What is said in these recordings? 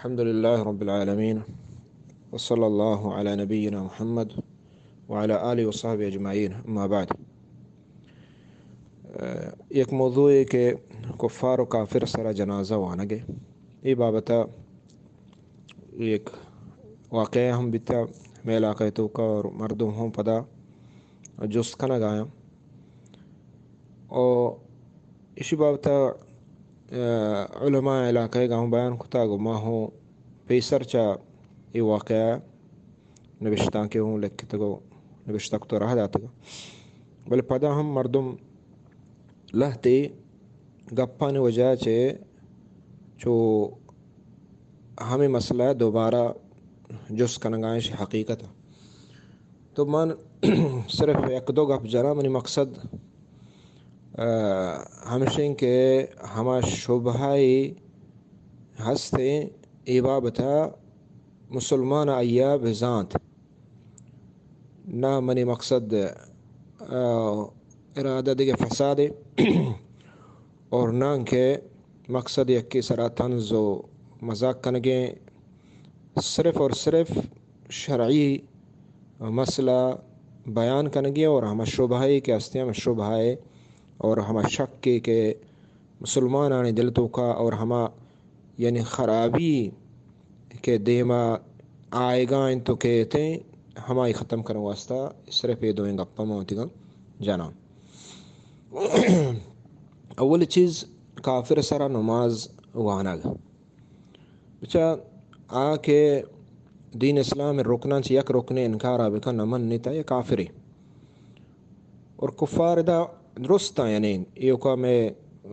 الحمد لله رب العالمين، وصلى الله على نبينا محمد وعلى آله وصحبه أجمعين، أما بعد. یک موضوعے کہ کفار و کافر سرا جنازہ وانگ ءِ، اے بابت ءَ یک واقعہ ہم بیتا مئے علاقہ توکا، اور مردم ہم پدا جست کنگ آیاں۔ او ایشی بابت ءَ، آ، علماء علاقہ ءَ گوں بیان کتگ و ما ہوں پیسر چہ اے واقعہ نبشتانکے ہوں لکھتگ و نبشتہ کت و راہ داتگ۔ بلے پدا ہم مردم لہتے گپانی وجہ چہ چو ہمے مسئلہ دوبارہ جست کنگا ایں، حقیقت۔ تو من صرف یک دو گپ جناں، منی مقصد، آ، ہمشیں کہ ہما شبہہ ہستیں، اے بابت ءَ مسلمان آئی ءَ بزانت۔ نہ منی مقصد، آ، ارادہ دگہ فسادے اور نہ کہ مقصد یکے سرا طنز و مذاق کنگیں، صرف اور صرف شرعی مسئلہ بیان کنگی اور ہما شبہے کہ ہستیں، ہما شبہے اور ہما شکے کہ مسلمانانی دل توکا اور ہما یعنی خرابی کہ دیما آئیگا انت و کیتیں، ہمائی ختم کرن واسطہ صرف اے دوئیں گپاں ما وتیگاں جناں۔ اول چیز، کافر سرا نماز وانگ۔ بچا آ کہ دین اسلام رکناں چہ یک رکنے انکارا بکن، نہ منتا، یا کافرے۔ اور کفار ادا درستاں، یعنی ایوکا مئے، آ،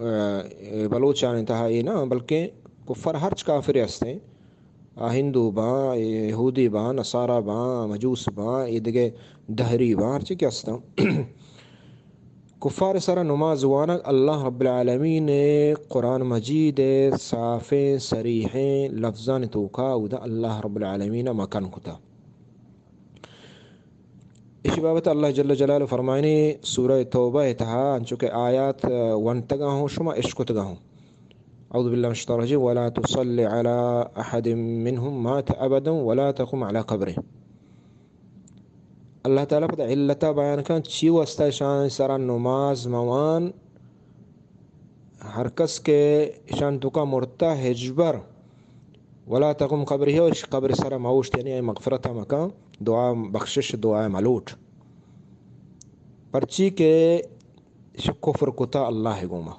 بلوچانی تہا اے نہ، بلکہ کفار ہرچ کافرے ہستیں، آ ہندو باں، یہودی باں، نصارا باں، مجوس باں، اے دگہ دہری باں، ہرچی کہ ہستاں۔ کفار سرا نماز وانگ اللہ رب العالمین قرآن مجید صافیں صریحیں لفظانی توکا اودا اللہ رب العالمین مکن کتا۔ ایشی بابت اللہ جل جلالہ فرمائنی سورہ توبہ تہا، انچو کہ آیات ونتگا ہوں، شما اشکتگا ہوں۔ اعوذ باللہ من الشیطان الرجیم، ولا تصل على احد منهم مات ابدا ولا تقم على قبره۔ اللہ تعالی پدا علتا بیان کن، چی واسطہ اشان سرا نماز موان، ہر کس کہ اشان توکا مرتا ہچبر، ولا تقم قبره، اش قبر سرا موشت، یعنی اے مغفرت مکن، دعا بخشش دعا ملوٹ۔ پرچی کہ اش کفر کتا اللہ گوما،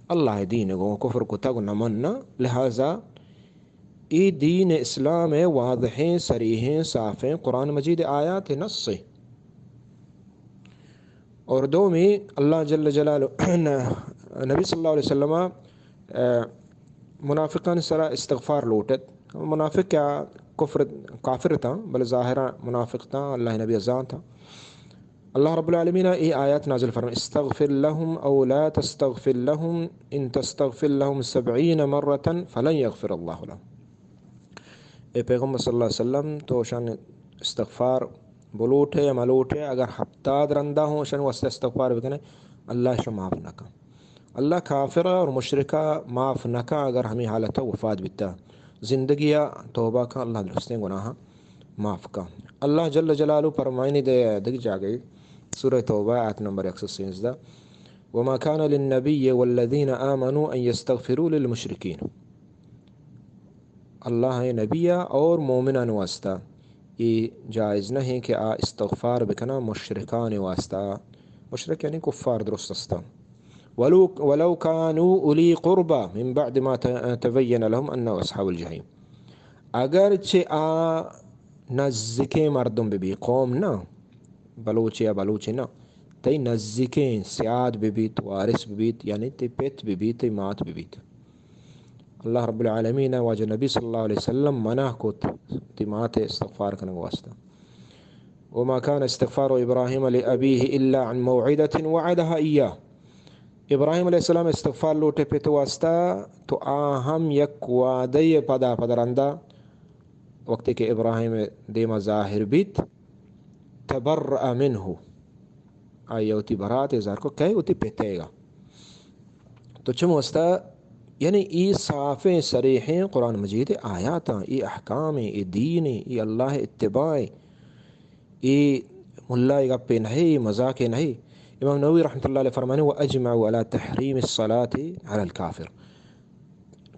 اللہ دین گوما کفر کتا گو نمن، لہذا اے دین اسلام واضحیں، صریحیں، صافیں، قرآن مجید آیات نص۔ اور دومی اللہ جل جلالہ نبی صلی اللہ علیہ وسلم، آ، منافقان سرا استغفار لوٹت۔ منافق کیا کفر، کافر تاں، بل ظاہرا منافق تاں، اللہ نبی زانت۔ اللہ رب العالمین اے آیات نازل فرمائے، استغفر لهم او لا تستغفر لهم ان تستغفر لهم سبعین مرة فلن یغفر اللہ لهم۔ اے پیغمبر صلی اللہ علیہ وسلم، تو شان استغفار بلوٹے یا ملوٹے، اگر ہفتاد رندا ہوں شان واسطہ استغفار بکنے، اللہ شو معاف نہ کن۔ اللہ کافر اور مشرکا معاف نہ کن، اگر ہمیں حالت وفات بیتا۔ زندگی توبہ کن، اللہ درستیں گناہ معاف کن۔ اللہ جل جلالہ فرمائنی دے دگ جاگئی، سورہ توبہ، آیت نمبر ایک سو سیزدہ، وما كان للنبي والذين آمنوا أن يستغفروا للمشركين۔ اللہ نبی اور مومنان واسطہ اے جائز نہ ہیں کہ آ استغفار بکنا مشرکان واسطہ۔ مشرک یعنی کفار درست ہستاں۔ ولو، ولو كانوا أولي قربى من بعد ما ت-، تبين لهم أنهم أصحاب الجحيم۔ اگرچہ آ نزیکیں مردم ببی، قوم نہ، بلوچے یا بلوچے نہ، تئی نزیکیں سیاد ببیت، وارث ببیت، یعنی تئی پت ببیت، تئی مات ببیت۔ اللہ رب العالمین واجہ نبی صلی اللہ علیہ وسلم منع کت تئی مات استغفار کنگ واسطہ۔ وما كان استغفار إبراهيم لأبيه إلا عن موعدة وعدها إياه۔ ابراہیم علیہ السلام استغفار لوٹے پت واسطہ، تو آ ہم یک وعدہ پدا پدا رندا، وقتی کہ ابراہیم دیما ظاہر بیت، تبرأ منه، آئی وتی برات اظہار کو، کئے؟ وتی پتیگا۔ تو چم واسطہ یعنی ای صافیں صریحیں قرآن مجید آیاتاں، ای احکامیں، ای دینیں، ای اللہ اتباعیں، ای ملائی گپے نہیں، ای مذاقے نہیں۔ امام نووی رحمت اللہ علیہ فرمانے، "و اجمعوا علی تحریم الصلاة علی الکافر۔"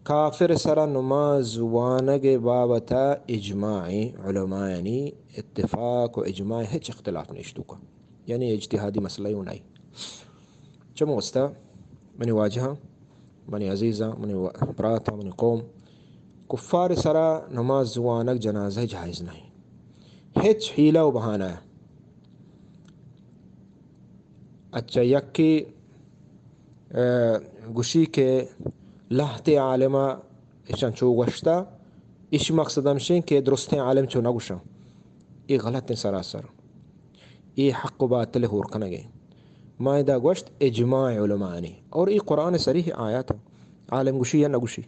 کافر سرا نماز وانگ بابت اجماعیں، علمایانی اتفاق و اجماع، ہچ اختلاف نیشتوکا، یعنی اجتہادی مسئلہ ہی نہیں۔ چمو واسطہ منی واجہاں، منی عزیزاں، منی و-، براتاں، منی قوم، کفار سرا نماز وانگ جنازہ جائز نہیں۔ ہچ حیلہ و بہانہ۔ اچھا، یکی، اه، گوشی کہ لہتے عالمہ اشان چو گوشتا، اش مقصد ہمشیں کہ درستیں عالم چو نہ گوشاں۔ اے غلطیں سراسر۔ اے حق و باطل ہور کنگے۔ ما ادا گوشت اجماع علماء نے۔ اور اے قرآن صریح آیات۔ عالم گوشی یا نہ گوشی۔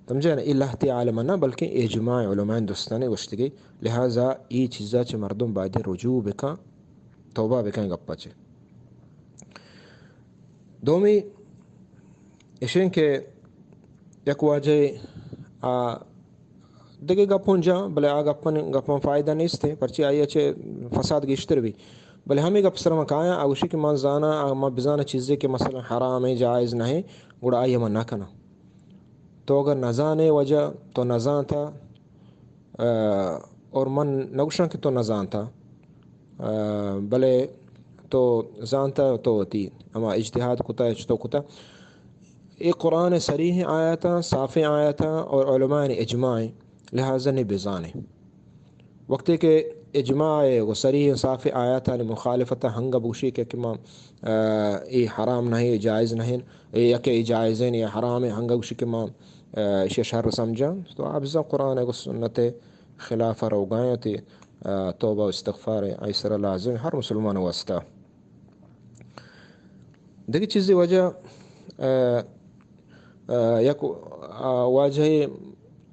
سمجھے نا؟ اے لہتے عالم نہ، بلکہ اجماع علماء ہندوستان گوشتگی۔ لہذا اے چیزا چہ مردم باید رجوع بکن، توبہ بکن گپا چہ۔ دومی اشیں کہ یک واجہ آ دگہ گپوں جاں، بلے آ گپن، گپاں فائدہ نیست ہے، پرچی آئی چہ فساد گیشتر بی۔ بلے ہمیں گپ سر من کایاں، آ گوشی کہ من زاناں، آ من بزاناں چیزے کہ مثلاً حرام ہے، جائز نہیں، گڑا آئی من نہ کناں۔ تو اگر نزانے وجہ، تو نزانتا، اه، اور من نگوشاں کہ تو نزانتا، اه، بلے تو زانتا، تو وتی ہما اجتہاد کتا، چتو کتا۔ اے قرآن صریح آیاتاں، صافیں آیاتاں اور علماء اجماع، لہذا نے بزانے۔ وقتی کہ اجماع و صریح صافیں آیاتانی مخالفت ہنگا بگوشی کہ، کہ ما، اه، اے حرام نہیں، جائز نہیں، اے یا کہ اے جائزیں یا حرام، ہنگا گوشی کہ ما، اه، اشی شر سمجھاں، تو آ بزاں قرآن و سنت خلاف روگائیں، تی، اه، توبہ و استغفار آئی سر لازم ہر مسلمان واسطہ۔ دگہ چیزے واجہ، اه، اه، یک، اه، واجہ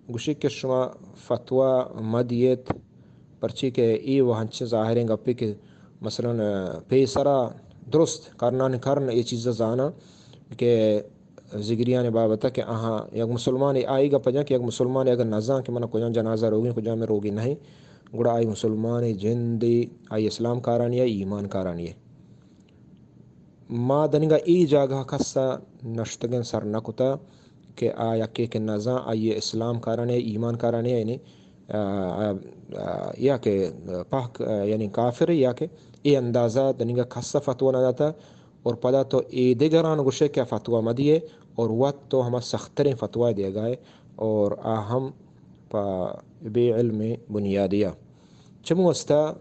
گوشی کہ شما فتویٰ مدیت، پرچی کہ اے و ہنچیں ظاہریں گپے کہ مثلاً، اه، پیسرا درست کرنان کرن اے چیز زاناں کہ ذگریانی بابت کہ آہاں یک مسلمان آئی گپ جاں کہ یک مسلمان اگر نزان کہ من کجام جنازہ روگی، کجام روگی نہیں، گڑا آئی مسلمان جندی آئی اسلام کارانی ہے، ایمان کارانی ہے۔ ما دنگا اے جاگہ کسا نشتگن سر نہ کتا کہ آ یکے کہ نزان آئی اسلام کارانی، ایمان کارانی، یعنی، آ، آ، آ، یا کہ پاک، آ، یعنی کافر، یا کہ اے اندازہ دنگا کسا فتویٰ نہ داتا۔ اور پدا تو اے دگران گوشے کہ فتویٰ مدیے اور وت تو ہما سختریں فتویٰ دیگائے اور آ ہم پہ بے علم بنیادیا۔ چمو واسطہ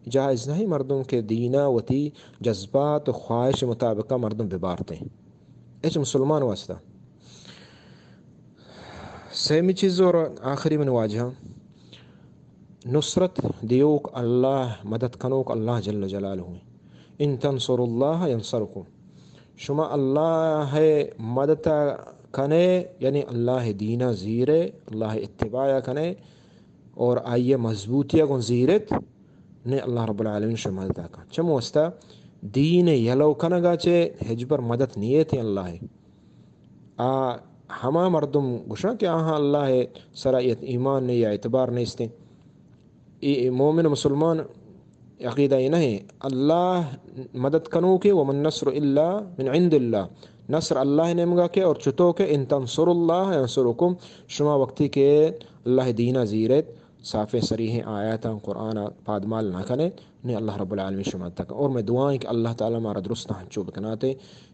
جائز نہیں مردم کہ دینا وتی جذبات و خواہش مطابقہ مردم ببارتیں۔ اچ مسلمان واسطہ۔ سیمی چیز اور آخری من واجہ، نصرت دیوک اللہ، مدد کنوک اللہ جل جلالہ۔ ان تنصروا اللہ ینصرکم۔ شما اللہ مدد کنے، یعنی اللہ دینا زیرے، اللہ اتباع کنے، اور آئی مضبوطی گون زیرت، نے اللہ رب العالمین شما مدد کن۔ چمو واسطہ دین یلو کنگا چہ ہجبر مدد نیت اللہ۔ آ ہما مردم گوشاں کہ آہاں اللہ سرا ایت ایمان نے یا اعتبار نیستیں۔ اے، اے مومن مسلمان عقیدہ اے نہیں۔ اللہ مدد کنوکے، وما النصر الا من عند اللہ۔ نصر اللہ نیمگا کے اور چتو کے، ان تنصروا اللہ ینصرکم۔ شما وقتی کہ اللہ دینا زیرت، صافیں صریحیں آیاتاں قرآن پادمال نہ کنے، نے اللہ رب العالمین شما تک۔ اور میں دعائیں کہ اللہ تعالی مارا درست ہنچو بکناتے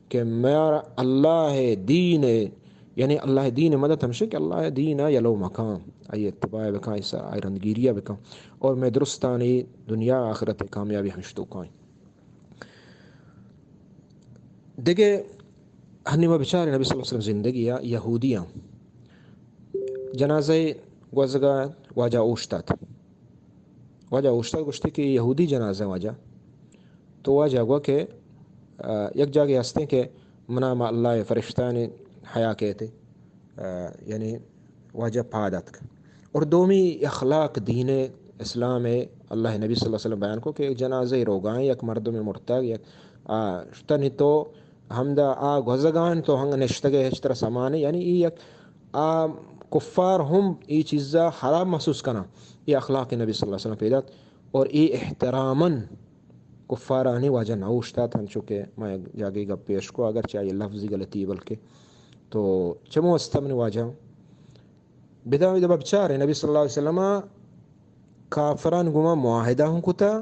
کہ مارا اللہ دین، یعنی اللہ دین مدد ہمشہ کہ اللہ دین یلو مکان، آئی اتباع بکان، ایسا آئی رندگیری بکان، اور میں درستانی دنیا آخرت کامیابی ہمشتو کائیں۔ دگہ ہنی ما بچار نبی صلی اللہ علیہ وسلم زندگی یا یہودیاں جنازہ گوزگا واجہ اوشتات۔ واجہ اوشتات گوشتی کہ یہودی جنازہ واجہ۔ تو واجہ گو کہ، آ، یک جاگے ہستیں کہ منا ما اللہ فرشتانی حیا کہتے، آ، یعنی واجہ پاد اتک۔ اور دومی اخلاق دین اسلام ہے، اللہ نبی صلی اللہ علیہ وسلم بیان کو کہ یک جنازہ روگائیں، یک مردم مرتگ، یک، آ، شتنی تو ہمدا آ گوزگان تو ہنگ نشتگے ہچ طرح سمانے، یعنی ای یک آ کفار ہم ای چیزا خراب محسوس کنا۔ ای اخلاق نبی صلی اللہ علیہ وسلم پیدات اور ای احتراماً کفارانی واجہ نہ اوشتات، ہنچو کہ ما یک جاگے گپ پیش کو، اگرچہ آئی لفظی غلطی بلکہ تو چمو استمن واجہ بدا بدا بچارے نبی صلی اللہ علیہ وسلم کافران گوما معاہدہ ہوں کتا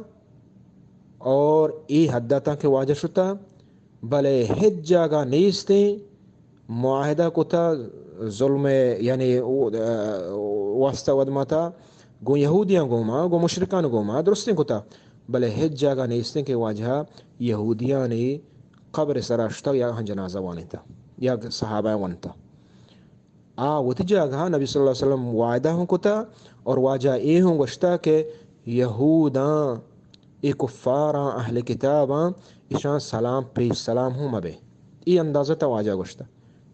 اور ای حد تاں کہ واجہ شتا، بلے ہچ جاگہ نیستیں معاہدہ کتا ظلم، یعنی او-، واسطہ ودماتا گوں یہودیاں گوما، گوں مشرکان گوما درستیں کتا، بلے ہچ جاگہ نیستیں کہ واجہ یہودیانی قبر سرا شتا یا ہن جنازہ وانتا یا صحابہ ونتا۔ آ وتی جاگہ نبی صلی اللہ علیہ وسلم وعدہ ہوں کتا اور واجہ اے ہوں گوشتا کہ یہوداں، اے کفاراں، اہل کتاباں، اشاں سلام پیش سلام ہوں مبے۔ اے اندازہ تا واجہ گوشتا۔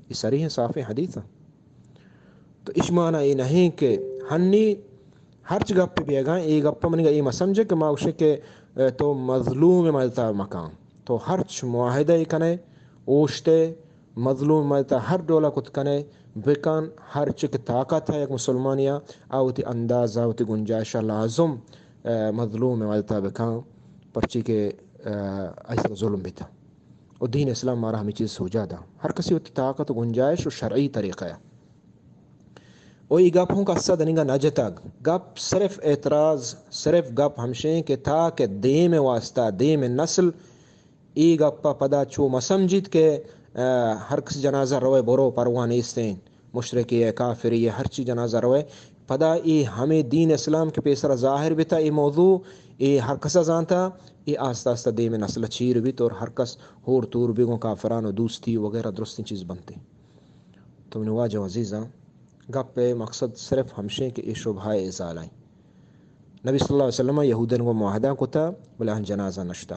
اے صریح صافیں حدیث ہیں۔ تو اش معنی اے نہیں کہ ہنی ہرچ گپ بیگا، اے گپ منگا اے مسمجھے کہ ما گوشے کہ، اے، تو مظلوم مدتا مکان۔ تو ہرچ معاہدہ کنے، اوشتے، مظلوم مدتا ہر ڈولا کت کنے، بکن، ہر چک طاقت ہے یک مسلمانیا، آ وتی اندازہ، وتی گنجائشا لازم، اے، مظلوم مدتا بکن، پرچی کہ، اے، ایسا ظلم بیتا۔ و دین اسلام مارا ہمیں چیز سوجا دا۔ ہر کسی وتی طاقت و گنجائش و شرعی طریقہ ہے۔ و ای گپ ہوں کسا دنیگا نہ جتگ۔ گپ صرف اعتراض، صرف گپ ہمشیں کہ تاکہ دیم واسطہ، دیم نسل ای گپ پدا چو مسمجیت کہ، آ، ہر کس جنازہ روے برو پرواہ نیستیں، مشرکی ہے، کافری ہے، ہرچی جنازہ روے۔ پدا ای ہمیں دین اسلام کے پیسر ظاہر بیتا، ای موضوع ای ہر کسا زانتا، ای آستہ آستہ دیم نسل چیر بیت اور ہر کس ہور تور بیگوں کافران و دوستی وغیرہ درستیں چیز بنتے۔ تو منی واجہ و عزیزاں، گپ ءِ مقصد صرف ہمشیں کہ اے شبہہ ءِ ازالہ ایں۔ نبی صلی اللہ علیہ وسلم ءَ یہودین گوں معاہدہ کتا، بلے آہاں جنازہ نشتا۔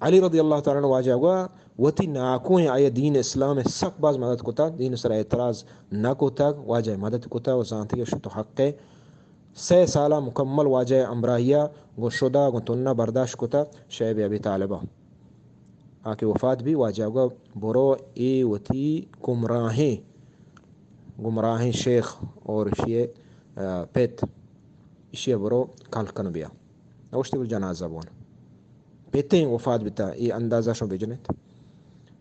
علی رضی اللہ تعالی عنہ واجہ گوا وتی ناکوئیں آئی دین اسلام ءَ سک باز مدد کتا، دین سر اعتراض نہ کتگ، واجہ مدد کتا و زانتی کہ شتو حق ءِ۔ سئے سالا مکمل واجہ ہمراہیا گوں شدا گوں تنا برداشت کتا شیب ابی طالبا۔ آ کہ وفات بی، واجہ گو برو اے وتی گمراہیں، گمراہیں شیخ اور اشی ءِ، آ، پت، اشی ءَ برو کل کن بیا۔ نوشتے بل جنازہ بون۔ پتیں وفات بیتا، اے اندازہ شو بجنت۔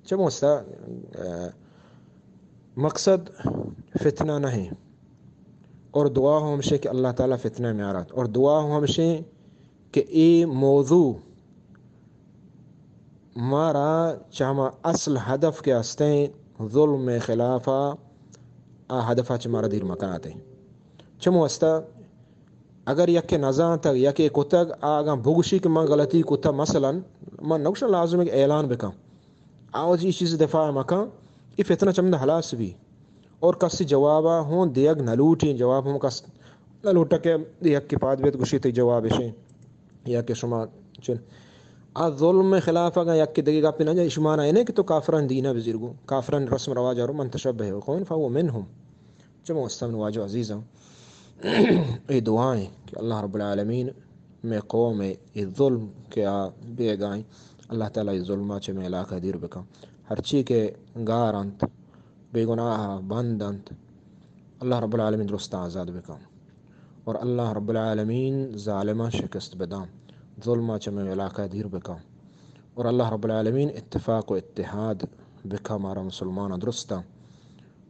چموستا، آ، مقصد فتنہ نہ ایں۔ اور دعا ہوں ہمشیں کہ اللہ تعالی فتنہ میارات۔ اور دعا ہوں ہمشیں کہ اے موضوع مارا چہ ہما اصل ہدف کہ ہستیں ظلم ءِ خلاف ءَ، آ ہدف ءَ چہ مارا دیر مکنات۔ چمو ہستا اگر یکے نزانتگ، یکے کتگ، آ اگاں بگوشی کہ من غلطی کتہ، مثلاً من نگوشاں لازم ہے کہ اعلان بکن، آ وتی چیز دفاع مکن، اے فتنہ چمدا ہلاس بی۔ اور کسی جوابا ہوں دیگ نہ لوٹیں، جواب ہوں کس نہ لوٹا کہ یک کے پاد بیت گوشی تئی جواب اشیں یا کہ شما چن۔ آ ظلم خلاف اگاں یک کے دگے گپی نہ جائے، شما نہ انے کہ تو کافران دینہ بزیر گو، کافران رسم رواج آرو، من تشبہ بقوم فهو منهم۔ چمو استم واجو عزیزاں، اے دعائیں کہ اللہ رب العالمین مئے قوم ءِ اے ظلم کہ آ بیگائیں، اللہ تعالی اے ظلم ءَ چہ مئے علاقہ دیر بکن۔ ہرچی کہ گار انت، بے گناہ بند انت، اللہ رب العالمین درست آزاد بکن۔ اور اللہ رب العالمین ظالماں شکست بدان، ظلم ءَ چہ مئے علاقہ دیر بکن۔ اور اللہ رب العالمین اتفاق و اتحاد بکن مارا مسلمان درستاں۔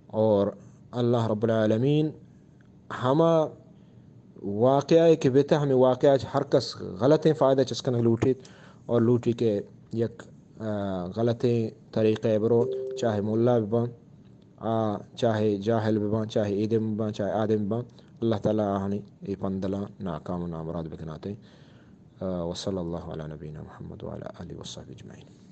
اور اللہ رب العالمین ہما واقعہ کہ بیتا، ہمیں واقعہ ہر کس غلطیں فائدہ چسکنگ لوٹیت اور لوٹی کہ یک، آ، غلطیں طریقہ برو، چاہے ملا ببان، آ، چاہے جاہل ببان، چاہے ایدم ببان، چاہے آدم ببان، اللہ تعالی آہانی اے پندلاں ناکام و نامراد بکناتے۔ آ، وصلی اللہ علی نبینا محمد وعلی آلہ وصحبہ اجمعین۔